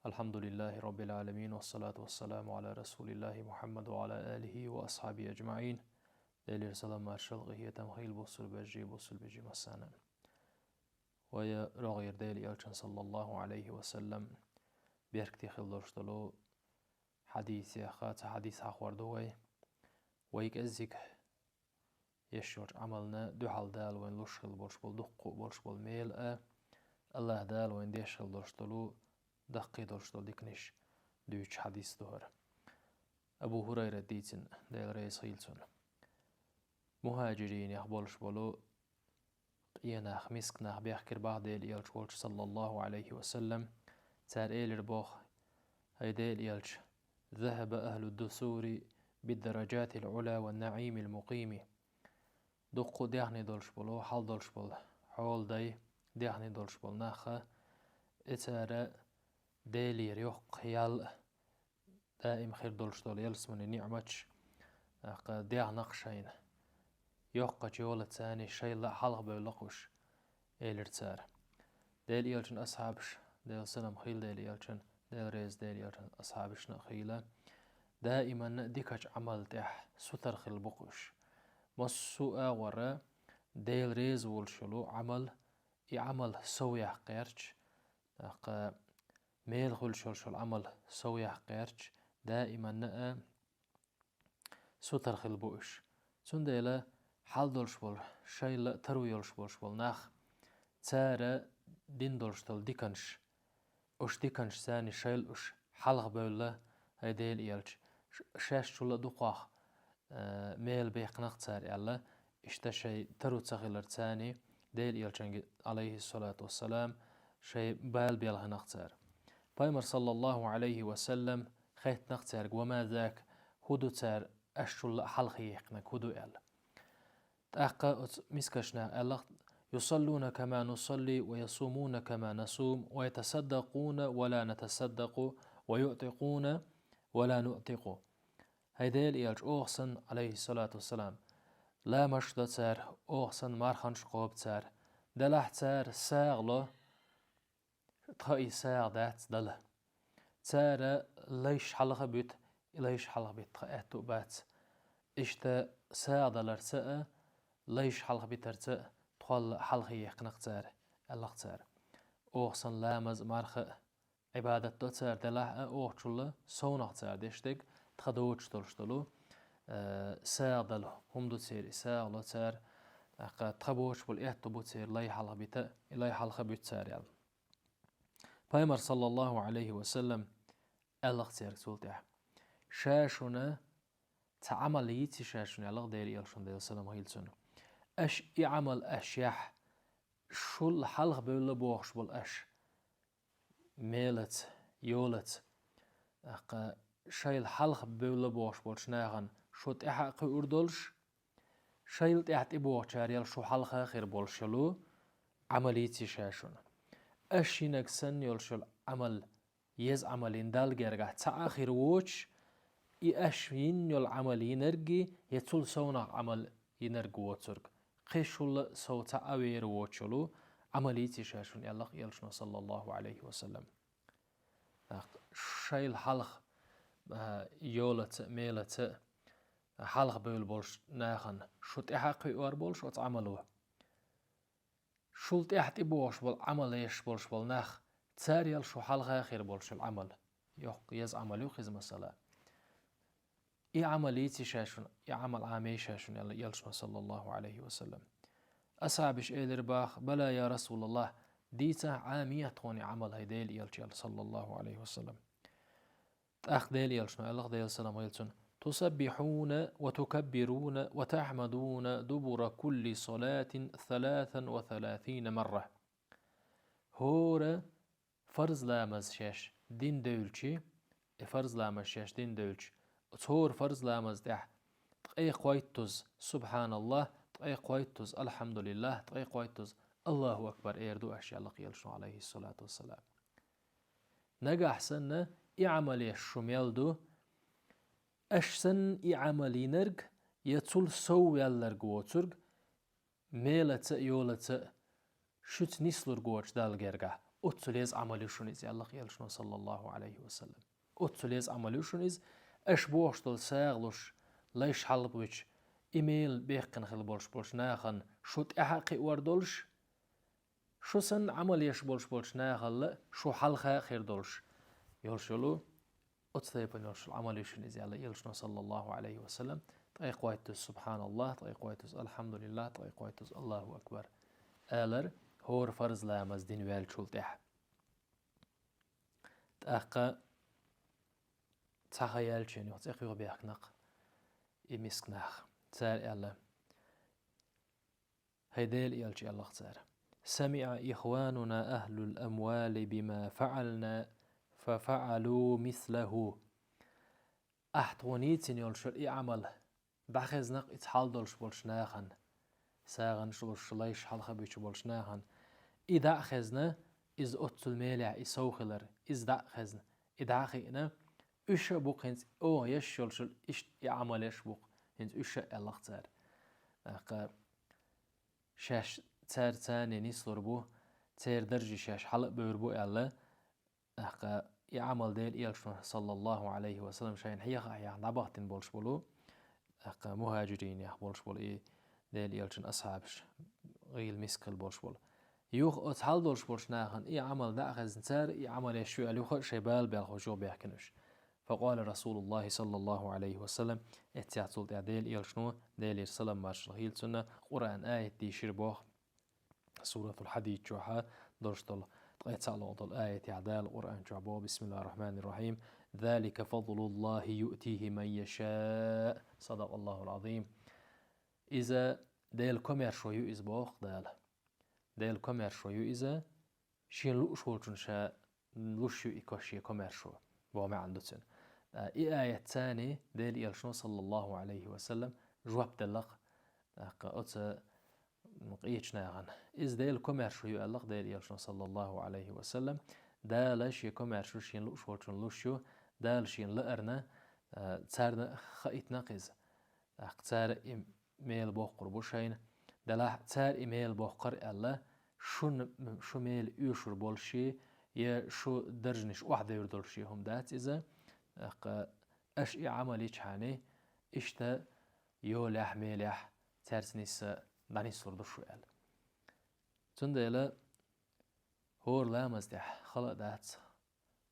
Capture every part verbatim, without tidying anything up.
الحمد لله رب العالمين، والصلاة والسلام على رسول الله محمد وعلى آله وأصحابه أجمعين. Делера салам-маршал, къахетам хийла бусалба вежарий, бусалба йижарий массанена. Вай рогӀера Делан Элчан, саллаллахӀу Ӏалайхи ва саллам, беркате хила долуш долу хьадис яха, цхьа хьадис хьахор ду вай. Вай кӀеззиг еш йолчу Ӏамална дуьхьал Дала вайна луш хила болуш болу дуккха а болуш болу мела а, АллахӀ Дала вайна деш хила долуш долу даккхий долуш долу диканаш дуьйцуш хьадис ду хӀара. Абу ХӀурайрата дийцина, Дела реза хийла цунна. МухӀажиринех болуш болу къен нах, миска нах бехкира боху Делан Элча волчу, саллаллахӀу Ӏалайхи ва саллам. Цара элира боху: «ХӀай Делан Элча, ذهب أهل الدثور بالدرجات العلى والنعيم المقيم». Дуккха а даьхни долуш болу, хьал долуш болу хьолдай, даьхни долуш болу нах, и цара Делера йоккха ял, даим хир долуш долу ялсаманин ниӀматаш, тӀаккха даьхнакх шайна, йоккхачу йолаца царна шайла а хьалхабевлла-кх уьш, элира цара. Делан Элчан асхьабаш, Делан салам хийла Делан Элчан, Дела реза Делан Элчан асхьабашна а хийла, даиманна а дикачу Ӏамал тӀехь сутара хила бу-кх уьш. Массо а агӀора Дела реза волуш йолу Ӏамал, и Ӏамал сов яккха гӀерташ, тӀаккха мела хуьлуш йолуш йолу Ӏамал сов яккха гӀерташ, даиманна а сутара хила бу уьш. Цундела хьал долуш болу, шайла а таро йолуш болуш болу нах, цара дина долуш долу диканаш, уьш диканаш царна шайла уьш хьалхабевлла, хӀай Делан Элча, ш-, шаьшшул а дукхох, э, мела баьккхина-кх цара аьлла, иштта шайн таро ца хилар царна, Делан Элчанга, Ӏалайхиссалату вассалам, шайн бала белхина-кх цара. Пайхамар, саллаллахӀу Ӏалайхи ва саллам, хаьттина-кх цаьрга: «وما ذاك», хӀун ду цара шаьшшул а хьалхаехкинарг, хӀун ду аьлла. ТӀаккха оцу мискачу наха аьлла-кх: «يصلون كما نصلي ويصومون كما نصوم ويتصدقون ولا نتصدق ويعتقون ولا نعتق». ХӀай Делан Элча, оха санна, Ӏалайхиссалату вассалам, ламазаш до цара, оха санна марханаш кхобу цара, делахь цара сагӀа ло, тхан и сагӀа дац дала. Цара лайш хьалха а буьту, и лайш хьалха битта тхан аьтту а бац. Иштта сагӀа даларца а, лайш хьалха битарца а тхол хьалхаехкина-кх цара, аьлла-кх цара. Оха санна ламаз а, марха а, Ӏибадат до цара делахь а, охачул совнах цара деш дерг тхан доцуш долуш долу, э, сагӀа дала хӀума ду церан, и сагӀа ло цара, тӀаккха тхан боцуш болу аьтту бу церан лай хьалха бита, и лай хьалха буьту цара аьлла. Пайхамар, саллаллахӀу Ӏалайхи ва саллам, аьлла-кх цаьрга цул тӀаьхьа: «Ша шуна цхьа Ӏамал йийций ша шуна?» — аьлла-кх Делан Элчано, Делан салам хийла цунна. «Аша и Ӏамал аша яхь, шул хьалха бевлла бохуш болу аша, мелаца, йолаца, тӀаккха шайла хьалха бевлла бохуш болчу нахана шу тӀаьхьа а кхуьур долуш, шайла тӀаьхьа тӀебогӀучарел шу хьалха а хир болуш йолу Ӏамал йийций ша шуна. Аша йинарг санна йолуш йолу Ӏамал еза Ӏамал йина Далла гергахь цхьа а хир воцуш, и аша йина йолу Ӏамал йинарггий, я цул совнах Ӏамал йинарг воцург, кхин шул а сов цхьа а вер воцуш йолу Ӏамал йийций ша шуна», — аьлла-кх Элчано, саллаллахӀу Ӏалайхи ва саллам. ТӀаккха шайла хьалха, а, йолаца а, мелаца а хьалха бевлла болуш нахана шу тӀаьхьа а кхуьур болуш оцу Ӏамало. Шул тӀаьхьа тӀебогӀуш болу Ӏамал еш болуш болу нах, царел шу хьалха а хир болуш йолу Ӏамал. Йоккха еза Ӏамал ю хӀара, масала. И Ӏамал йийций ша шуна, и Ӏамал Ӏамий ша шуна, аьлла Элчано, саллаллахӀу Ӏалайхи ва саллам. Асхьабаш элира боху: «Бала, я РасулаллахӀ, дийцахь, Ӏамий тхуна и Ӏамал, хӀай Делан Элча», — аьлла, саллаллахӀу Ӏалайхи ва саллам. ТӀаккха Делан Элчано аьлла-кх, Делан салам хийла цунна: «تسبحون وتكبرون وتحمدون دبر كل صلاة ثلاثا وثلاثين مرة». ХӀора фарз ламаз шаьш дина девлчи, и фарз ламаз шаьш дина девлчи, оцу хӀора фарз ламаз тӀехь ткъе кхойттуза «СубхьаналлахӀ», ткъе кхойттуза «АлхьамдулиллахӀ», ткъе кхойттуза «АллахӀу акбар» эр ду аша, аьлла-кх Элчано, Ӏалайхиссалату вассалам. Нагахь санна и Ӏамал еш шу мел ду, аша санна и Ӏамал йинарг я цул сов ваьлларг воцург, мелаца а, йолаца а, шуьца нислург воцуш Далла гергахь, Оццул еза Ӏамал ю шуна иза, аьлла элчано, саллаллаху Ӏалайхи ва саллам. Оццул еза Ӏамал ю шуна иза, аша бохуш долу сагӀа луш, лайш хьалабича, и мела баьккхина хила болуш болчу нахана шу тӀаьхьа а кхиор долуш, шу санна Ӏамал еш болуш болчу нахалла шу хьалха а хир долуш йолуш йолу, оцу тайпана йолуш йолу Ӏамал ю шуна иза, аьлла элчано, саллаллаху Ӏалайхи ва саллам. Ткъе кхойттуза «Субханаллах», ткъе кхойттуза «Алхьамдулиллах», ткъе кхойттуза «Аллаху акбар» алар, хӀора фарз ламаз дина ваьллачул тӀаьхьа. ТӀаккха цхьа хан яьлча, юха цӀе кхоьхьу бехкнакх и миска нах. Цара аьлла: «ХӀай Делан элча», — аьлла цара, — «самиӀа ихвануна ахлул амвали бима фаӀална, фа фаӀалу мислаху». Ахьа тхуна йийцина йолуш йолу и Ӏамал дӀахезна-кх иза хьал долуш болчу нахана, сагӀанаш луш, лайш хьалха бича болчу нахана. И дӀа а хезна, иза оццул мелехь и сов хилар, иза дӀа а хезна, и дӀа а хиъна, уьш а бу-кх хӀинца оха еш йолуш йолу иштта и Ӏамал еш бу-кх хӀинца уьш а, аьлла-кх цара. ТӀаккха шаьш цаьрца нислур бу, церан даржий шаьш хьала а бевр бу аьлла, тӀаккха и Ӏамал Делан элчано, саллаллаху Ӏалайхи ва саллам, шайна хьеха а хьехна дӀабахтина болуш болу, тӀаккха мухӀажиринех болуш болу и Делан элчан асхьабаш, гӀийла миска хила болуш болу. Юха оцу хьал долуш болчу нахана и Ӏамал дӀа а хезна, цара и Ӏамал еш ю аьлла, юха а шайн бала белхаш юха бехкина уьш. Факъала Расулуллахи, саллаллаху Ӏалайхи ва саллам, эццехь цул тӀаьхьа Делан элчано, Делера салам маршалла хуьлда цунна, Къуръан аят дийшира боху, Суратул Хьадид чохь долуш долу, ткъе цхьалгӀа долу аятехь Дала Къуръан чохь боху: «Бисмиллахир Рахманир Рахим. Залика фадлуллахи юътихи ман яша». Садакъаллахул Ӏазим. Иза Делан комаьршо ю иза, боху Дала. Делан комаьршо ю иза, шена лууш волчунна ша луш ю и ко-, шен комаьршо, боху маьӀна ду цуьнан. А, и аят царний Делан элчано, саллаллаху Ӏалайхи ва саллам, жоп делла-кх, тӀаккха оцу, м, къечу нахана. Иза Делан комаьршо ю аьлла-кх Делан элчано, саллаллаху Ӏалайхи ва саллам. Дала шен комаьршо шена лууш волчунна луш ю, Дала шена лаарна, а, царна хаийтина-кх иза. ТӀаккха цара и мела боккхур бу шайна. Делахь цара и мела боккхура аьлла, шуна, шу мела оьшур болуш я, я шу даржанаш охьадевр долуш я хӀума дац иза. ТӀаккха аша и Ӏамал йичхьана, иштта йолехь, мелехь цаьрца нисса дӀанислур ду шу аьлла. Цундела хӀора ламаз тӀехь хала а дац,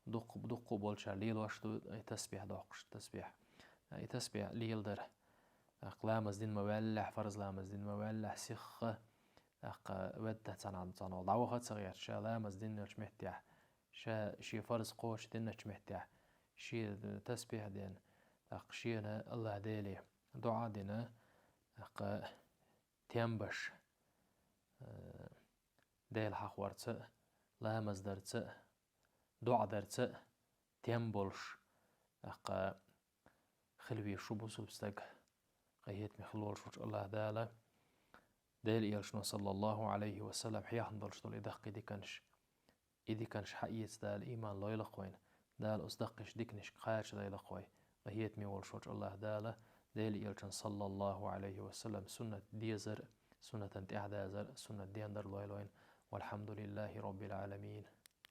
дуккха, дуккха болчара лелош ду и тасбихь доккхуш, тасбихь. И тасбихь леладар. ТӀаккха ламаз дина ма ваьллехь, фарз ламаз дина ма ваьллехь, сихха, тӀаккха ведда цхьана, цхьана дӀаваха а ца гӀерташ, ша ламаз дина йолчу меттехь, ша шен фарз кхочуш динначу меттехь, шен тасбихь дина, тӀаккха шена АллахӀ Деле доӀа дина, тӀаккха тем беш, э, Дела хьахорца а, ламаз дарца а, доӀа дарца а тем болуш, тӀаккха хила везаш ву бусулба стаг, къахетаме хила волуш волчу АллахӀ Дала, Делан элчано, саллаллаху Ӏалайхи ва саллам, хьехна долуш долу и даккхий диканаш. И диканаш хьаэца Дала ийман лойла-кх вайна. Дала оцу даккхийчу диканашка кхачадойла-кх вай. Къахетаме волуш волчу АллахӀ Дала, Делан элчан, саллаллаху Ӏалайхи ва саллам, суннат дезар, суннатан тӀаьхьадазар, суннат дендар лойла вайна. Валхьамдулиллахи Роббил Ӏаламин.